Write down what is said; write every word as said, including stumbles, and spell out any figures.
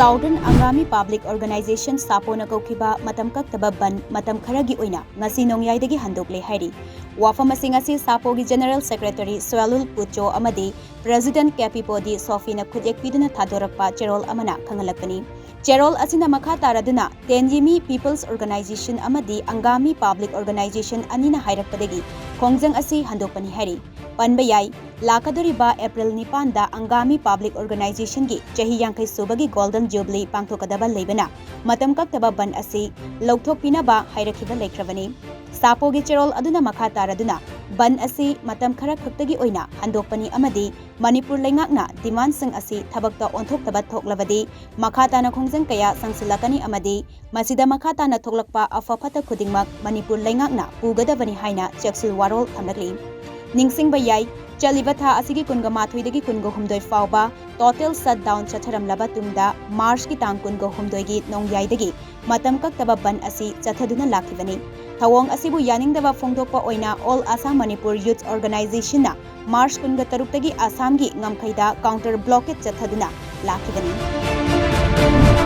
Southern Angami Public Organization, ꯁꯥꯄꯣꯅ ꯀꯧꯈꯤꯕ ꯃꯇꯝ ꯀꯛꯇꯕ ꯕꯟ ꯃꯇꯝ ꯈꯔꯒꯤ ꯑꯣꯏꯅ ꯉꯁꯤ ꯅꯣꯡꯌꯥꯏꯗꯒꯤ ꯍꯟꯗꯣꯛꯂꯦ ꯍꯥꯏꯔꯤ꯫ ꯋꯥꯐꯝ ꯑꯁꯤ ꯉꯁꯤ ꯁꯥꯄꯣꯒꯤ General Secretary ꯁꯣꯌꯥꯂꯨꯜ ꯄꯨꯆꯣ ꯑꯃꯗꯤ President ꯀꯦꯄꯤꯄꯣꯗꯤ ꯁꯣꯐꯤꯅ ꯈꯨꯠꯌꯦꯛ ꯄꯤꯗꯨꯅ ꯊꯥꯗꯣꯔꯛꯄ ꯆꯦꯔꯣꯜ ꯑꯃꯅ ꯈꯪꯍꯜꯂꯛꯄꯅꯤ꯫ ꯆꯦꯔꯣꯜ ꯑꯁꯤꯅ ꯃꯈꯥ ꯇꯥꯔꯗꯨꯅ ꯇꯦꯟꯌꯤꯃꯤ People's Organization ꯑꯃꯗꯤ ꯑꯪꯒꯥꯃꯤ Public Organization ꯑꯅꯤꯅ ꯍꯥꯏꯔꯛꯄꯗꯒꯤ ꯈꯣꯡꯖꯪ ꯑꯁꯤ ꯍꯟꯗꯣꯛꯄꯅꯤ ꯍꯥꯏꯔꯤ꯫ ꯄꯟꯕ ꯌꯥꯏ, ꯂꯥꯛꯀꯗꯧꯔꯤꯕ ꯑꯦꯄ꯭ꯔꯤꯜ ꯅꯤꯄꯥꯟꯗ ꯑꯪꯒꯥꯃꯤ Public Organizationꯒꯤ ꯆꯍꯤ ꯌꯥꯡꯈꯩ ꯁꯨꯕꯒꯤ Golden Jubilee ꯄꯥꯡꯊꯣꯛꯀꯗꯕ ꯂꯩꯕꯅ ꯃꯇꯝ ꯀꯛꯇꯕ ꯕꯟ ꯑꯁꯤ ꯂꯧꯊꯣꯛꯄꯤꯅꯕ ꯍꯥꯏꯔꯛꯈꯤꯕ ꯂꯩꯈ꯭ꯔꯕꯅꯤ꯫ ꯁꯥꯄꯣꯒꯤ ꯆꯦꯔꯣꯜ ꯑꯗꯨꯅ ꯃꯈꯥ ꯇꯥꯔꯗꯨꯅ ꯕꯟ ꯑꯁꯤ ꯃꯇꯝ ꯈꯔ ꯈꯛꯇꯒꯤ ꯑꯣꯏꯅ ꯍꯟꯗꯣꯛꯄꯅꯤ ꯑꯃꯗꯤ ꯃꯅꯤꯄꯨꯔ ꯂꯩꯉꯥꯛꯅ demandꯁꯤꯡ ꯑꯁꯤ ꯊꯕꯛꯇ ꯑꯣꯟꯊꯣꯛꯇꯕ ꯊꯣꯛꯂꯕꯗꯤ ꯃꯈꯥ ꯇꯥꯅ ꯈꯣꯡꯖꯪ ꯀꯌꯥ ꯆꯪꯁꯤꯜꯂꯛꯀꯅꯤ ꯑꯃꯗꯤ ꯃꯁꯤꯗ ꯃꯈꯥ ꯇꯥꯅ ꯊꯣꯛꯂꯛꯄ ꯑꯐ ꯐꯠꯇ ꯈꯨꯗꯤꯡꯃꯛ ꯃꯅꯤꯄꯨꯔ ꯂꯩꯉꯥꯛꯅ ꯄꯨꯒꯗꯕꯅꯤ ꯍꯥꯏꯅ ꯆꯦꯛꯁꯤꯜ ꯋꯥꯔꯣꯜ ꯊꯝꯂꯛꯂꯤ꯫ ꯅꯤꯡꯁꯤꯡꯕ ꯌꯥꯏ, ꯆꯠꯂꯤꯕ ꯊꯥ ꯑꯁꯤꯒꯤ ꯀꯨꯟꯒ ꯃꯥꯊꯣꯏꯗꯒꯤ ꯀꯨꯟꯒ ꯍꯨꯝꯗꯣꯏ ꯐꯥꯎꯕ total shutdown ꯆꯠꯊꯔꯝꯂꯕ ꯇꯨꯡꯗ ꯃꯥꯔꯆꯀꯤ ꯇꯥꯡ ꯀꯨꯟꯒ ꯍꯨꯝꯗꯣꯏꯒꯤ ꯅꯣꯡꯌꯥꯏꯗꯒꯤ ꯃꯇꯝ ꯀꯛꯇꯕ ꯕꯟ ꯑꯁꯤ ꯆꯠꯊꯗꯨꯅ ꯂꯥꯛꯈꯤꯕꯅꯤ꯫ ꯊꯧꯑꯣꯡ ꯑꯁꯤꯕꯨ ꯌꯥꯅꯤꯡꯗꯕ ꯐꯣꯡꯗꯣꯛꯄ ꯑꯣꯏꯅ All Assam Manipur Youth Organizationꯅ ꯃꯥꯔꯆ ꯀꯨꯟꯒ ꯇꯔꯨꯛꯇꯒꯤ ꯑꯁꯥꯝꯒꯤ ꯉꯝꯈꯩꯗ counter blockade ꯆꯠꯊꯗꯨꯅ ꯂꯥꯛꯈꯤꯕꯅꯤ꯫